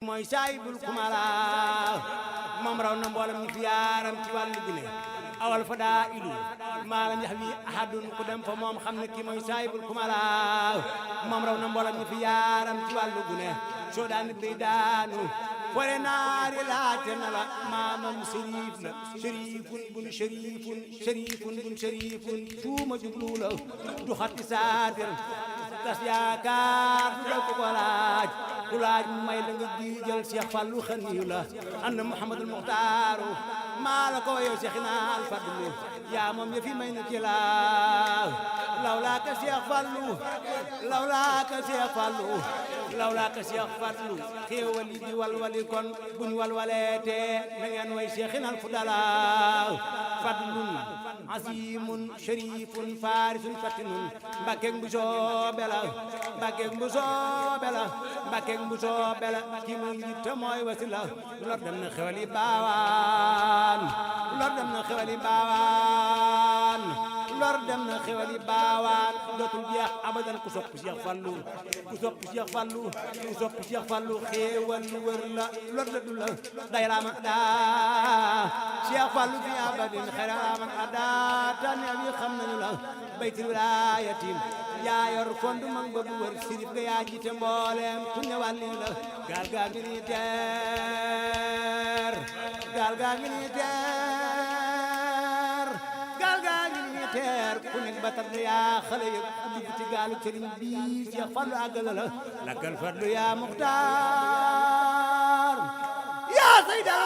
mooy saayibul kumala moom raw na mboolem ñi fi yaaram ci wàllu gune awal fa daa ilu maalam yax wi ahadun ku dem fa moom xam ne kii mooy saayibul kumala moom raw na mboolem ñi fi yaaram ci wàllu gune soo daan day daanu fore naari laate na la maamam sharif la sharifun bun sharifun sharifun bun sharifun tuuma jublu la du xatti saatir tas yaakaar du daw ko laaj ku laaj may la nga giijal Cheikh Fallou xaniyu la ànd Mouhamadul Muxtaaru maa la ko yow Cheikhina al Fadlu yaa moom ya fi may nu ci laaw lawlaa ka Cheikh Fallou lawlaa ka Cheikh Fallou lawlaa ka Cheikh Fallou xéewali di walwali kon buñ walwaleete na ngeen way Cheikhina al Fudalaaw fadlun azimun sharifun farisun fatinun mbàkkeeg bu soobe la mbàkkeeg bu soobe la mbàkkeeg bu soobe la ki mu ngi te mooy wasila lor dem na xewali baawaan lor dem na xewali baawaan lor dem na xewali baawaan dootul jeex abadan ku sopp Cheikh Fallou ku sopp Cheikh Fallou ku sopp Cheikh Fallou xéewal wër la lor la du la day raaman daa Cheikh Fallou fi abadin xayra raaman daa tane wi xam nañu la baytul wilaayatin yaa yor fondu mang ba du wër sirif nga yaa jiite mboolem ku ne wàlli la gaal gaa ngi nii teer gaal gaa ngi nii teer gaal gaa ngi nii teer ku nekk batar na yaa xale yëg dugg ci gaalu sëriñ bi Cheikh Fallou àggala la lakkal Fallou yaa Muxtaar yaa Sayda